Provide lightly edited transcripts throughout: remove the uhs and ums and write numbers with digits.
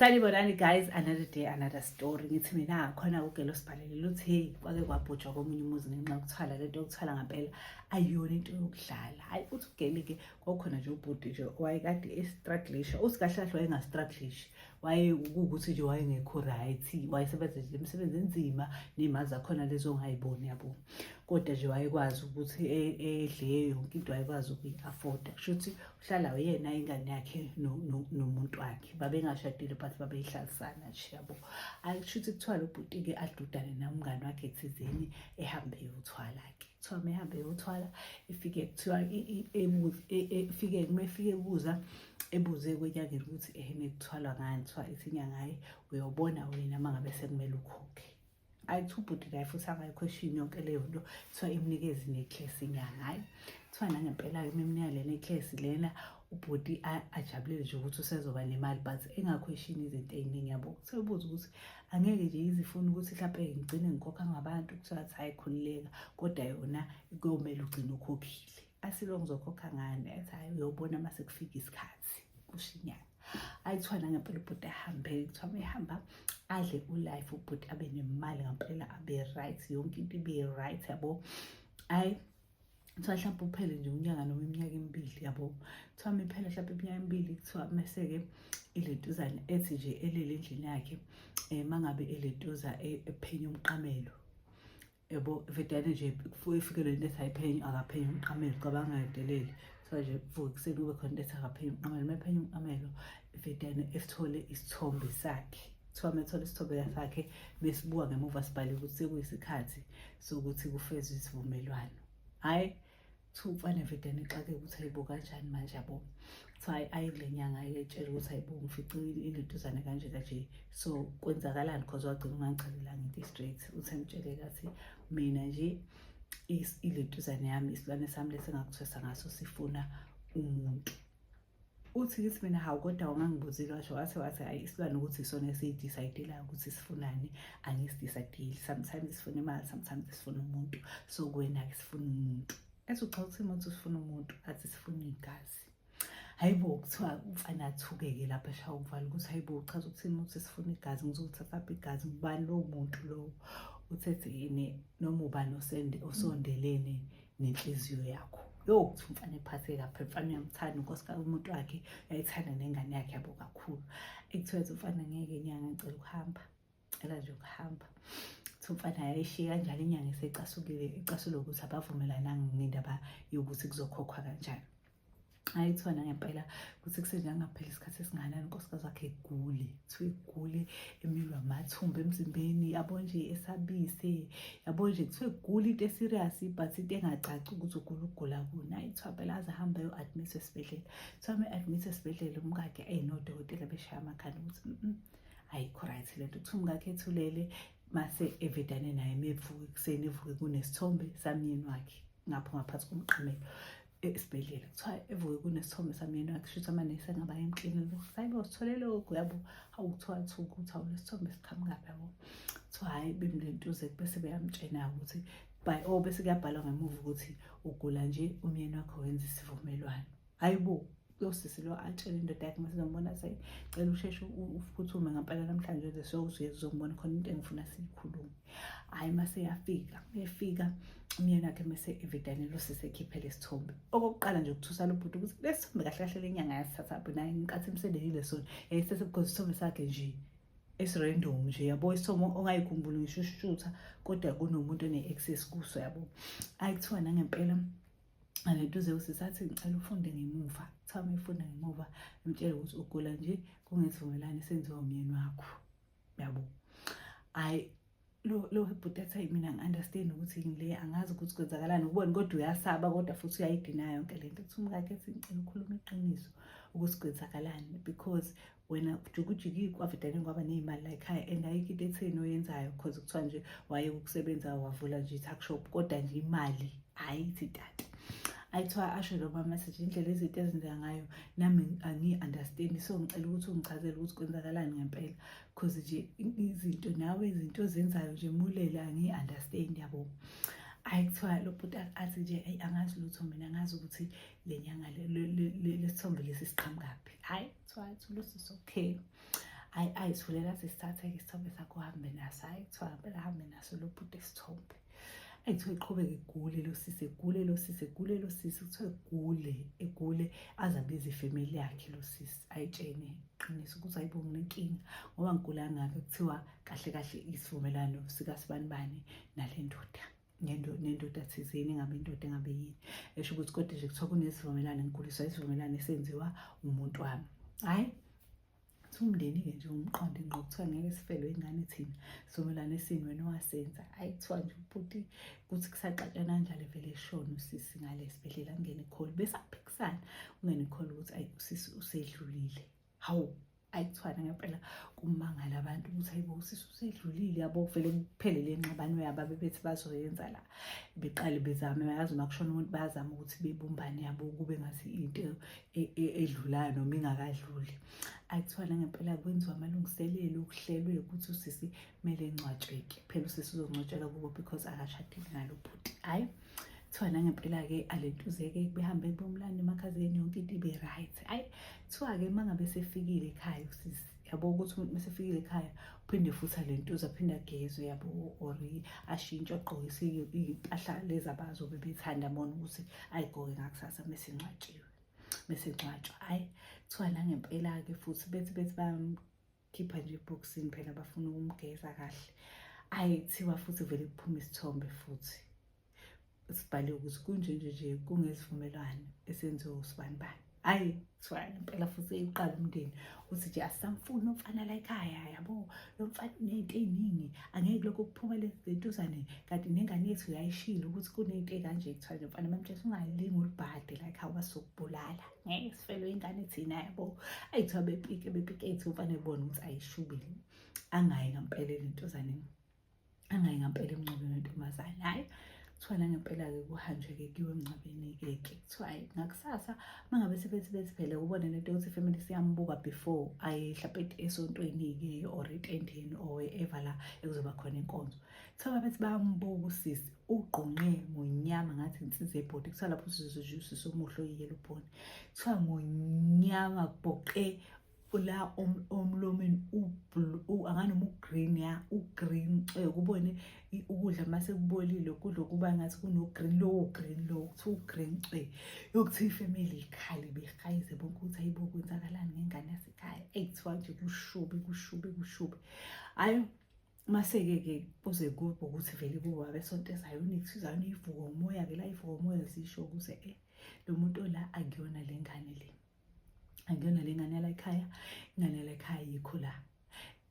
Sanibonani guys, another day, another story. Ngithi mina khona ugelo sibhalelile uthi hey, kwake kwabhujwa komunye umuzi ngenxa yokuthwala. Lento yokuthwala ngampela ayiyona into yokudlala. Hayi, uthi ugeli-ke kwakukhona nje ubhuti nje owayekade estrugglisha. Uthi kahle kahle wayengastrugglishi, waye kuwukuthi nje wayengekho right, wayesebenza nje imisebenzi enzima ney'mali zakhona lezo ongayiboni, yabo. Kodwa nje wayekwazi ukuthi edle yonke into, wayekwazi ukuyi-afforda. Kusho ukuthi uhlala uyena, ingane yakhe nomuntu wakhe. Babengashadile but babeyihlalisana nje, yabo. Akusho ukuthi kuthiwa lo bhuti-ke adudane nomngane wakhe thizeni, ehambe eyothwala-ke. Kuthiwa mehambe eyothwala, efike kuthiwa efike mefike ebuza ebuze kwenyangeni ukuthi ehene kuthwalwa ngani. Kuthiwa ithi inyanga, hhayi, uyobona wena uma ngabe sekumele ukhokhe. Ayi, kuthiwa ubhuti naye futhi angayikhweshini yonke leyo nto. Kuthiwa imnikeze inecklace inyanga. Hhayi, kuthiwa nangempela-ke uma imnika le necklace lena, ubhuti ajabulele nje ukuthi usezoba nemali, but engakhweshini izinto ey'ningi, yabo. Kuthiwa ubuze ukuthi angeke nje izifune ukuthi mhlampe ngigcine ngikhokha ngabantu. Kuthiwa athi hhayi, khululeka, kodwa yona kuyomele ugcine ukhokhile. Asilo, ngizokhokha ngani? Athi hhayi, uyobona uma sekufika isikhathi, kusho inyanga. Ayi, kuthiwa nangempela ubhuti ahambe. Kuthiwa uma ehamba adle ulife ubhuti, abe nemali ngampela, abe right, yonke into ibe right, yabo. Ayi, kuthiwa mhlawumbe uphele nje unyaka noma iminyaka emibili, yabo. Kuthiwa miphele mhlawumbe iminyaka emibili, kuthiwa mese-ke ilentuzane ethi nje elele endlini yakhe, mangabe elentuza ephenya umqamelo, yabo, vedane nje ifike le nto ethi ayiphenya, akaphenya umqamelo. Cabanga yadelele. Kuthiwa nje vuka ekuseni kube khona into ethi akaphenya umqamelo. Uma ephenya umqamelo, vedane esithole isithombe sakhe. Kuthiwa uma ethole isithombe sakhe, besibuka ngemuva sibhale ukuthi sekuyisikhathi sokuthi kufezwe isivumelwano. Hhayi, kuthiwa umfana vedane exake ukuthi hayibo, kanjani manje, yabo. Kuthiwa hayi, aye kule nyanga, ayetshela ukuthi hayibo, ngifice ilentuzane kanje kanje, so kwenzakalani? Cause wagcina ungangichazelanga into straight. Uthi emtshele kathi mina nje ilentuzane yami, isilwane sami lesi engakuthwesa ngaso sifuna umuntu. Uthi kithi mina, hawu, kodwa ungangibuzile. Washo wathi hhayi, isilwane ukuthi isona esiyi-decide-elayo ukuthi sifunani, angisi-decide-ili. Sometimes sifuna imali, sometimes sifuna umuntu, so kuwena-ke sifuna umuntu. Ethi ucha, uthi umuntu sifuna umuntu, athi sifuna igazi. Hayi bo, kuthiwa umfana athuke-ke lapho, eshaya umfana ukuthi hayi bo, uchaza ukuthini ukuthi sifuna igazi? Ngizolithathaphi igazi? Ngubani lowo muntu lowo? Uthethe yini noma ubani osondelene nenhliziyo yakho. Yo, kuthi umfana ephatheke kapha. Umfana uyamthanda unkosikazi, umuntu wakhe, uyayithanda nengane yakhe, yabo, kakhulu. Ekuthiwa ethi umfana, ngeke inyanga, ngicela ukuhamba, cela nje ukuhamba. Kuthi umfana yayishiye kanjalo inyanga, esecasukile, ecasule ukuthi abavumelananga ngendaba yokuthi kuzokhokhwa kanjani. Hayi, kuthiwa nangempela kuthi kusenjengaphela isikhathi esingakanani, unkosikazi wakhe egule. Kuthiwa egule, emilwa amathumba emzimbeni, yabo nje, esabise, yabo nje. Kuthiwa egula into eserious, but into engacaci ukuthi ugula ukugula kuni. Hayi, kuthiwa phela aze ahambe ayo-admit esibhedlela. Kuthiwa uma-admit esibhedlela umkakhe eyinodokotela beshaya amakhanda ukuthi ayikho right lento. Kuthiwa umkakhe ethulele mase evedane naye, mevuka ekuseni, evuke kunesithombe samyeni wakhe ngapho ngaphansi komqamelo esibhedlela. Kuthiwa evuke kunesithombe samyeni wakhe, shuthi amanesi angaba emkliniki, sayibo, sithole lokhu, yabo. Hawu, kuthiwa thuka ukuthi hawu, lesithombe siqhamukaphi, yabo. Kuthiwa hhayi, bemlentuze bese beyamtshena ukuthi by oh, bese kuyabhalwa ngemuva ukuthi ugula nje umyeni wakho wenza isivumelwano. Hayi bo, lo sisi lo atshele indoda yakhe mase zombona, cela usheshe uphuthume ngampela namhlanje nje sewuzuye uzongibona, khona into engifuna siyikhulume. Hhayi, mase yafika, efika umyeni wakhe mese evedane lo sisi ekhiphe lesithombe. Okokuqala nje ukuthusa lo bhuti ukuthi lesithombe kahle kahle lenyanga yasithathaphi naye ngenkathi imsendelile sona yayisithathe, because isithombe sakhe nje esirandom nje, yabo, isithombe ongayikhumbuli ngisho usishutha, kodwa kunomuntu one-access kuso, yabo. Ayi, kuthiwa nangempela alentuze usisi athi ngicela ufunde ngemuva. Kuthiwa uma efunda ngemuva, emtshele ukuthi ugula nje kungesivumelwano esenziwa umyeni wakho, yabo. Hhayi, lo bhuti athi hayi, mina ngi-understand ukuthi le angazi ukuthi kwenzakalani ukubona, kodwa uyasaba, kodwa futhi uyayidinaya yonke le nto. Kuthi umkakhe ethi ngicela ukhuluma iqiniso ukuthi kwenzakalani, because wena jukujiki kwavedane kwaba ney'mali la ekhaya and ayikho into etheni oyenzayo, cause kuthiwa nje waye ukusebenza, wavula nje i-tuck shop, kodwa nje imali ayithi tata. Ayithiwa asho lo mama message indlela izinto ezenzeka ngayo, nami angiyi-understand, so ngicela ukuthi ungichazele ukuthi kwenzakalani ngempela, cause nje izinto nawe izinto ozenzayo nje mulele angiyi-understand, yabo. Ayi, kuthiwa lo bhuti athi nje eyi, angazi lutho mina, angazi ukuthi le nyanga lesithombe lesi siqhamukaphi. Hhayi, kuthiwa athi lo sisi okay. Hhayi, ayithulela athi sithathe-ke isithombe sakho uhambe naso. Hhayi, kuthiwa ngempela ahambe naso lo bhuti isithombe. Ayi, kuthiwa iqhubeke egule lo sisi, egule lo sisi, egule lo sisi, kuthiwa egule, egule aze abize ifamily yakhe lo sisi, ayitshene iqiniso ukuthi hayibo nginenkinga ngoba ngigula kangaka. Kuthiwa kahle kahle isivumelwano sikasibanibani nale ndoda, nendoda thizeni, engabe indoda engabe yini, esho ukuthi kodwa nje kuthiwa kunesivumelwano, ngiguliswa isivumelwano esenziwa umuntu wami. Hhayi, kuthiwa umndeni-ke nje umqonde ngqo, kuthiwa ngeke sifelwe ingane thina, sivumelwano esini wena owasenza. Hhayi, kuthiwa nje ubhuti kuthi kusaxatshana kanjalo vele eshone usisi ngale esibhedlela, kungene ikholi besaphikisana, kungene ikholi ukuthi ayi usisi usedlulile. Hawu, ayi, kuthiwa ngempela kumangala abantu ukuthi hayibo usisi usedlulile, yabo. Vele kuphele le ngxabano yabo abebethi bazoyenza la, beqale bezame, bayazi uma kushona umuntu bayazama ukuthi bebumbane, yabo, kube ngathi into edlulayo noma ingakadluli. Ayi, kuthiwa nangempela kwenziwa amalungiselelo, kuhlelwe ukuthi usisi kumele engcwatshweke phela, usisi uzongcwatshelwa kubo because akashadile nalo bhuti. Hhayi, kuthiwa nangempela-ke alentuze-ke behambe bomlanda emakhazeni, yonke into ibe right. Hhayi, kuthiwa-ke uma ngabe sefikile ekhaya usisi, yabo, ukuthi umuntu mesefikile ekhaya uphinde futhi alentuze, aphinde agezwe, yabo, or ashintshe agqokise iy'mpahla lezi abazobe bethanda bona ukuthi ayigqoke ngakusasa mesengcwatshiwe, mesengcwatshwa. Hhayi, kuthiwa nangempela-ke futhi bethi bamkhipha nje ebhokisini phela, bafuna ukumgeza kahle. Ayi, kuthiwa futhi vele kuphume isithombe futhi sibhaliwe ukuthi kunje nje nje kungesivumelwano esenziwe usibanibani. Hhayi, kuthiwa ngempela futhi iqala umndeni uthi nje asisamfuni lo mfana la ekhaya, yabo, lo mfana uney'nto ey'ningi, angeke lokho kuphuma lentuzane, kanti nengane yethu yayishilo ukuthi kuney'nto ey'kanje. Kuthiwa nje mfana bamtshela ungalingi ulibhade la ekhaya wasokubulala, ngeke sifelwe ingane thina, yabo. Ayi, kuthiwa bepike bepike, ethi umfana ebona ukuthi ayishubile, angayi ngampela lentuzaneni, angayi ngampela emngcwabeni wentombazane. Hhayi, kuthiwa nangempela-ke kuhanjwe-ke kuyiwe emngcwabeni-ke ke. Kuthiwa hhayi, ngakusasa uma ngabe sebethi bethi phela ubone lento yokuthi ifamily siyambuka before aye hlampe esontweni-ke or etendeni or wherever la ekuzoba khona inkonzo. Kuthiwa babethi bayambuka usisi ugqunqe ngonyama ngathi insiza ebhodi. Kuthiwa lapho usisi usisi omuhle oyiyela ubhoni, kuthiwa ngonyama bhoqe la omlomeni anganoma ugreen, ya, ugreen cwe, kubone ukudla mase kubolile ukudla kuba ngathi kuno-green, lowo green lowo kuthiwa ugreen cwe. Yokuthi ifamily ikhale behayize bonke ukuthi hayibo kwenzakalani ngengane yasekhaya. Eyi, kuthiwa nje kushube kushube kushube. Hhayi, mase-ke ke kuze kube ukuthi vele kubo abesonto ezayoni, kuthiwa izayoni ivuka umoya-ke la, ivuka umoya zisho ukuze lo muntu la akuyona le ngane le, akuyona le ngane yala ekhaya, ingane yala ekhaya yikho la,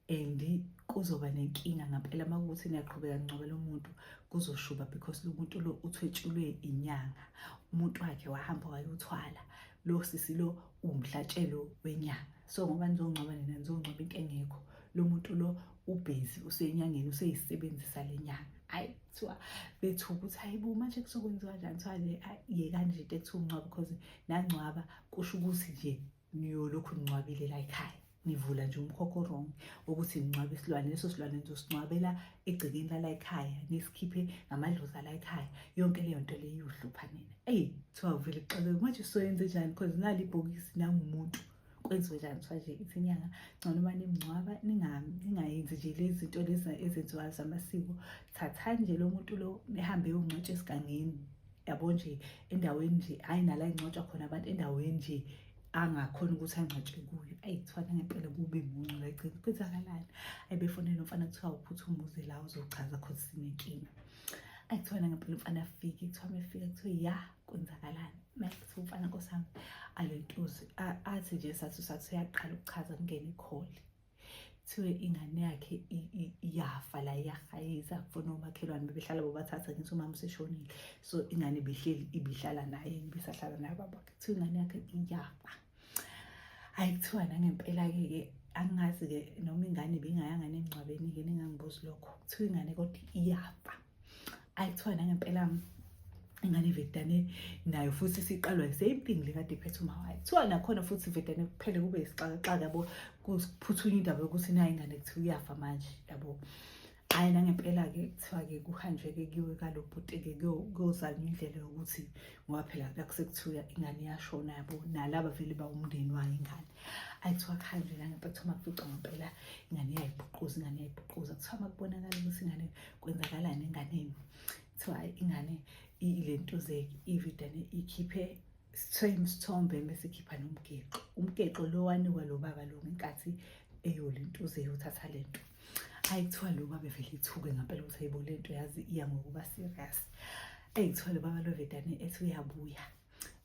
and kuzoba nenkinga ngampela uma kuwukuthi niyaqhubeka ningcwabela umuntu, kuzoshuba because lo muntu lo uthwetshulwe inyanga, umuntu wakhe wahamba wayothwala, lo sisi lo uwumhlatshelo wenyanga. So ngoba nizongcwaba nina, nizongcwaba into engekho, lo muntu lo ubhizi usenyangeni, useyisebenzisa le nyanga. Hhayi, kuthiwa bethuka ukuthi hayibo manje kuzokwenziwa kanjani. Kuthiwa nje yekani nje into ekuthiwa umngcwabo because nangcwaba kusho ukuthi nje niyolokhu ningcwabile la ekhaya, nivula nje umkhokho wrong ukuthi ningcwabe isilwane, leso silwane nizosingcwabela egcekeni lala ekhaya, nisikhiphe ngamadlozi ala ekhaya, yonke leyo nto leyo iyohlupha nina. Eyi, kuthiwa uvele kuxakeke manje soyenze njani because nali ibhokisi nangumuntu, kwenziwe njani? Kuthiwa nje ithi inyanga ngcono uma nimngcwaba ningayenzi nje lezi zinto lezi ezenziwayo zamasiko, thathani nje lo muntu lo nihambe yongcwatshwa esigangeni, yabo, nje endaweni nje hhayi nala engcwatshwa khona abantu, endaweni nje angakhona ukuthi angcwatshwe kuyo. Ayi, kuthiwa nangempela kube muncu la egcini, kwenzakalani? Ayi, befonela umfana, kuthiwa uphuthume uze la uzochaza cause sinenkinga. Ayi, kuthiwa nangempela umfana afike, kuthiwa mefika kuthiwa ya kwenzakalani? Kuthiwa umfana nkosi yami alentuzi athi nje sathi uyaqala ukuchaza, kungena ikholi, kuthiwe ingane yakhe iyafa la, iyahayiza, kufona omakhelwane bebehlala bobathatha, ngithi umama useshonile, so ingane ibihleli ibihlala naye, ibisahlala naye babakhe, kuthiwa ingane yakhe iyafa. Hayi, kuthiwa nangempela-ke ke angazi-ke noma ingane ibingayanga nemngcwabeni-ke, ningangibuzi lokho, kuthiwa ingane kodwa iyafa. Ayi, kuthiwa nangempela ingane ivedane nayo futhi siqalwa same thing le kade iphethe uma wayo. Kuthiwa nakhona futhi ivedane kuphele kube isixakaxaka, yabo, kuphuthunywa indaba yokuthi nayo ingane kuthiwa iyafa manje, yabo. Hhayi, nangempela-ke kuthiwa-ke kuhanjwe-ke kuyiwe kalo bhuti-ke kuyozanywa indlela yokuthi, ngoba phela kusekuthiwa ingane iyashona yabo, nalaba vele bawumndeni wayo ingane. Ayi, kuthiwa kuhanjwe nangempela, kuthiwa makuficwa ngempela ingane iyayibhuquza, ingane iyayibhuquza. Kuthiwa makubonakala ukuthi ingane kwenzakalani enganeni, kuthiwa hhayi ingane ile ntuze-ke ividane ikhiphe same sithombe mese ikhipha nomgexo. Umgexo lo wanikwa lo baba lo ngenkathi eyolentuze eyothatha lento. Ayi, kuthiwa lo baba evele ethuke ngempela ukuthi ayibo lento yazi iya ngokuba serious. Eyi, kuthiwa lo baba lo vedane ethi uyabuya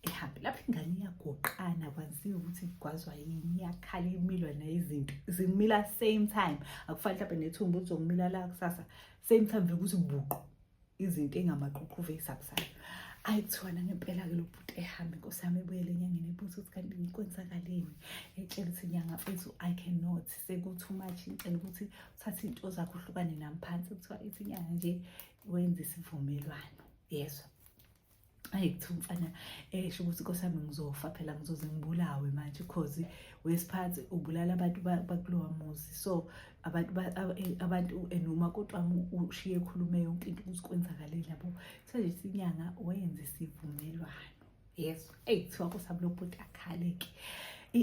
ehambe lapho ingane iyagoqana, kwaziwa ukuthi igwazwa yini, iyakhala, imilwa nayizinto zimila same time. Akufani mhlawumbe nethumbu uzokumila la kusasa, same time vele ukuthi buqu izinto engamaqhuqhuva eyisabisayo. Ayi, kuthiwa nangempela-ke lo bhuti ehambe, inkosi yami, ebuyele enyangeni, ebuza ukuthi kanti kwenzakaleni, etshela ukuthi nyanga mfethu, I cannot, seku-too much, ngicela ukuthi uthathe iy'nto zakho uhlukane nami phansi. Kuthiwa ithi inyanga nje wenze isivumelwano, yezwa. Ayi, kuthiwa umfana esho ukuthi nkosi yami ngizofa phela, ngizoze ngibulawe manje, cause wesiphathi ubulala abantu bakulowa muzi, so abantu abantu and umakoti wami ushiye ekhulume yonke into ukuthi kwenzakaleni yabo. Kuthiwa nje inyanga wenze isivumelwano, yezwa. Eyi, kuthiwa nkosi yami lo bhuti akhaleke,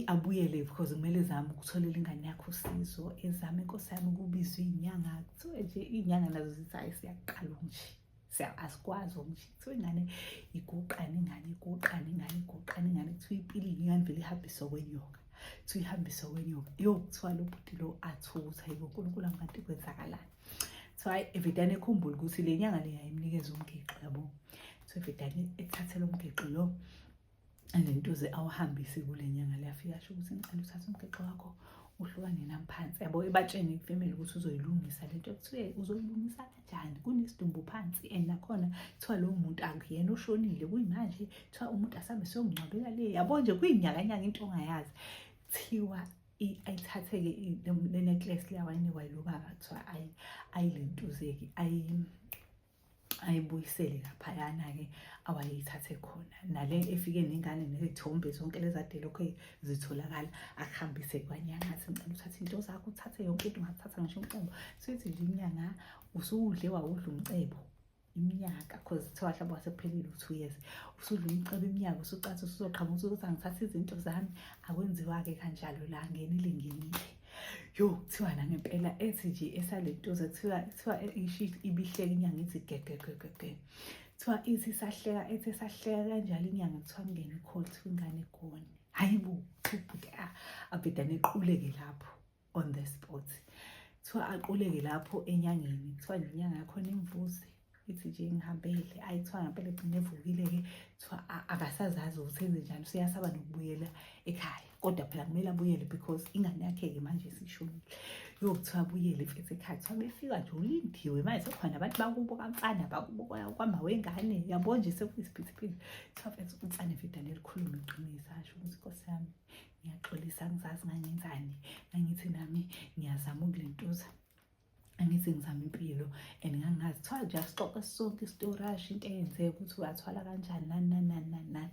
abuyele because kumele ezame ukutholela ingane yakhe usizo, ezame inkosi yami kubizwe iy'nyanga. Kuthiwe nje iy'nyanga nazo zithi hhayi, siyaqala nje, asikwazi nje. Kuthiwa ingane iguqane, ingane iguqane, ingane iguqane, ingane kuthiwa ipilile, ingane vele ihambise okwenyoka, kuthiwa ihambise okwenyoka. Yo, kuthiwa lo bhuti lo athuka ukuthi hayibo, uNkulunkulu wami, kanti kwenzakalani? Kuthiwa hayi, evedane ekhumbule ukuthi le nyanga le yayimnikeza umgexo yabo. Kuthiwa evedane ethathe lo mgexo lo lentuze awuhambise kule nyanga le, afike asho ukuthi ngicela uthathe umgexo wakho uhlukane nami phansi yabo, ebatshene ifemeli ukuthi uzoyilungisa lento. Kuthiwe uzoyilungisa kanjani kunesidumbu phansi, and nakhona kuthiwa lowo muntu akuyena oshonile, kuyimanje kuthiwa umuntu asambe siyomngcwabela le yabo nje, kuyinyakanyaka into ongayazi. Kuthiwa ayithathe-ke le necklace le awayinikwa yilo baba, kuthiwa ayilentuze-ke, ayibuyisele laphayana-ke awayeyithathe khona, nale efike nengane nezithombe zonke lezade lokhu zitholakala, akuhambise kwanyanga, athi ngicela uthathe into zakho, uthathe yonke into, ungathatha ngisho umcebo. Sithi nje inyanga usuwudle wawudla umcebo iminyaka, cause kuthiwa mhlawumbe wasekuphelile u-2 years, usudla umcebo iminyaka, usucathi usuzoqhamuka ukuthi angithathe izinto zami. Akwenziwa-ke kanjalo la, ngenile ngenile. Yo, kuthiwa nangempela ethi nje esalentuza, kuthiwa isho ibihleka inyanga ithi gegegegege. Kuthiwa ithi isahleka, ethi esahleka kanjalo inyanga, kuthiwa kungena i-call, kuthiwa ingane igone. Hayi bo, ubhuti abhedane equleke lapho on the spot. Kuthiwa aquleke lapho enyangeni, kuthiwa nje inyanga yakhona imvuze ithi nje ngihambele. Ayi, kuthiwa ngempela egcine evukile-ke, kuthiwa akasazazi ukuthi enze njani, useyasaba nokubuyela ekhaya, kodwa phela kumele abuyele because ingane yakhe-ke manje isishonile. Yo, kuthiwa abuyele mfethu ekhaya, kuthiwa befika nje ulindiwe manje, sekukhona abantu bakubo kamfana, bakubo kwama wengane yabo nje, sekuyisiphithiphithi. Kuthiwa mfethu umfana evedane elikhulume iqiniso, asho ukuthi nkosi yami ngiyaxolisa, angizazi ngangenzani, ngangithi nami ngiyazama ukulentuza, angithi ngizama impilo and ngangingazi. Kuthiwa nje asixoxe sonke isitori, asho into eyenzeka ukuthi uyathwala kanjani, nani nani nani nani nani.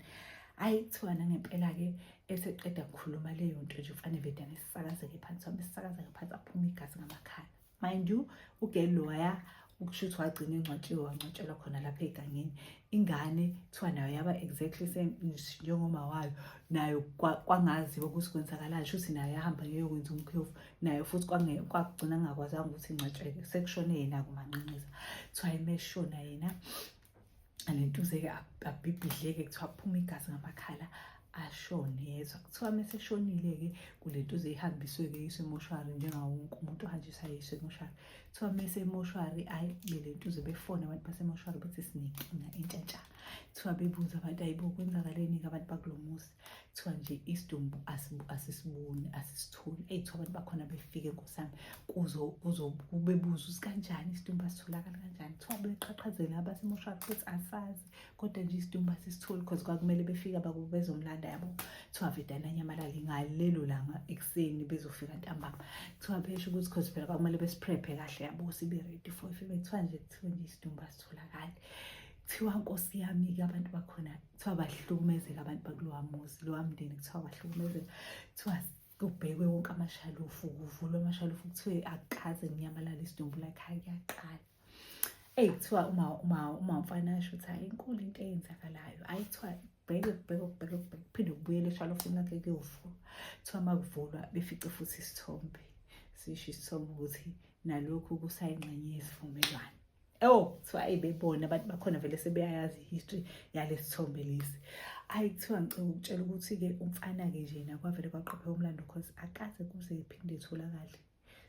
Hhayi, kuthiwa nangempela-ke eseqeda kukhuluma leyo nto nje, kufanele vedane sisakazeke phansi, wami sisakazeke phansi, aphume igazi ngamakhala. Mind you, ugeli lowaya ukusho ukuthi wagcina engcwatshiwe, wangcwatshelwa khona lapha egangeni. Ingane kuthiwa nayo yaba exactly same njengoma wayo, nayo kwangaziwa ukuthi kwenzakalani, shuthi nayo yahamba ngeyokwenza umkhevu, nayo futhi kwagcina kungakwazanga ukuthi ingcwatsheke, sekushone yena kumanqinqiza. Kuthiwa imeshona yena lentuze-ke, abhibhidleke, kuthiwa kuphume igazi ngamakhala, ashone yezwa. Kuthiwa uma eseshonile-ke kule ntuze ihambiswe-ke yiswe emoshwari njengawo wonke umuntu ohanjiswa yiswe emoshwari. Kuthiwa uma esemoshwari, ayi, bele ntuze befona abantu basemoshwari bethi sinenkinga entshantsha. Kuthiwa bebuza abantu, ayibo, kwenzakaleni-ke abantu bakulo muzi? Kuthiwa nje isidumbu asisiboni, asisitholi. Eyi, kuthiwa abantu bakhona befike nkosi yami kubebuza ukuthi kanjani isidumbu asitholakala kanjani. Kuthiwa beqhaqhazela abasemoshwari bethi asazi, kodwa nje isidumbu asisitholi, because kwakumele befike bakubo bezomlanda yabo. Kuthiwa vedane anyamalale ngalelo langa ekuseni, bezofika ntambama. Kuthiwa besho ukuthi cause phela kwakumele besiprephe kahle yabo, sibe ready for ifike. Kuthiwa nje isidumbu asitholakali. Kuthiwa nkosi yami-ke abantu bakhona, kuthiwa bahlukumezeka abantu bakulowa muzi, lowa mndeni, kuthiwa bahlukumezeka. Kuthiwa Kubhekwe wonke amashalufu, kuvulwe amashalufu, kuthiwe akukaze kunyamalale isidumbu la ekhaya, kuyaqala. Eyi, kuthiwa uma umfana asho ukuthi hhayi, inkulu into eyenzakalayo. Hhayi, kuthiwa kubheke kubheke kubheke kubheke, kuphinde kubuyele eshalofini lakhe kuyovulwa. Kuthiwa uma kuvulwa befice futhi isithombe, sisho isithombe ukuthi nalokhu kusayingxenye yesivumelwano. Oh, kuthiwa ayi, bebona abantu bakhona vele sebeyayazi i-history yalesi thombe lesi. Ayi, kuthiwa ngicela ukutshela ukuthi-ke umfana-ke nje yena kwavele kwaqopheka umlando, cause akaze kuze iphinde itholakale.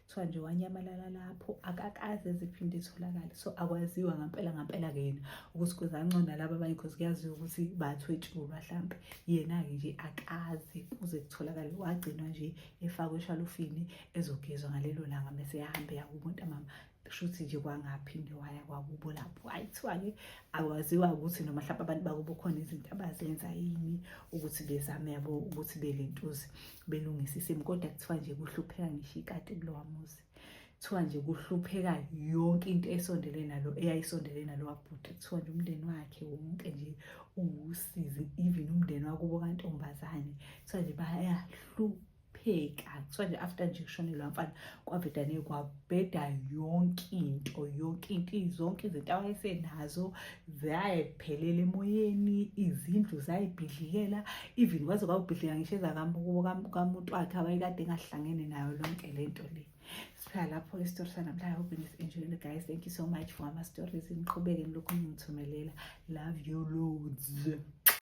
Kuthiwa nje wanyamalala lapho, akakaze ziphinde itholakale. So akwaziwa ngampela ngampela-ke yena ukuthi kwezangcono laba abanye, cause kuyaziwa ukuthi bathwetshulwa hlampe. Yena-ke nje akaze kuze kutholakale, wagcinwa nje efakwe eshalufini ezogezwa ngalelo langa, mese yahambe yakubo ntamama. Kusho ukuthi nje kwangaphinde waya kwakubo lapho. Hayi, kuthiwa-ke akwaziwa ukuthi noma mhlawumbe abantu bakubo khona izinto abazenza yini ukuthi bezame yabo ukuthi belentuze belungise isimo, kodwa kuthiwa nje kuhlupheka ngisho ikati kulowa muzi. Kuthiwa nje kuhlupheka yonke into esondele nalo, eyayisondele nalo wabhuti. Kuthiwa nje umndeni wakhe wonke nje uwusizi, even umndeni wakubo kantombazane, kuthiwa nje bayahlupheka. Kuthiwa nje after nje kushonelwa mfana, kwavedane kwabheda yonke into, yonke into, zonke izinto awayesenazo zayephelela emoyeni, izindlu zayibhidlikela, even kwaze kwabhidlika ngisho ezakamukubo kamuntu wakhe awayekade engahlangene nayo lonke lento le. Siphela lapho isitori sanamhlanje. Hope nis-enjoyile, guys. Thank you so much for ama-stories. Niqhubeke nilokhu ningithumelela. Love you loads.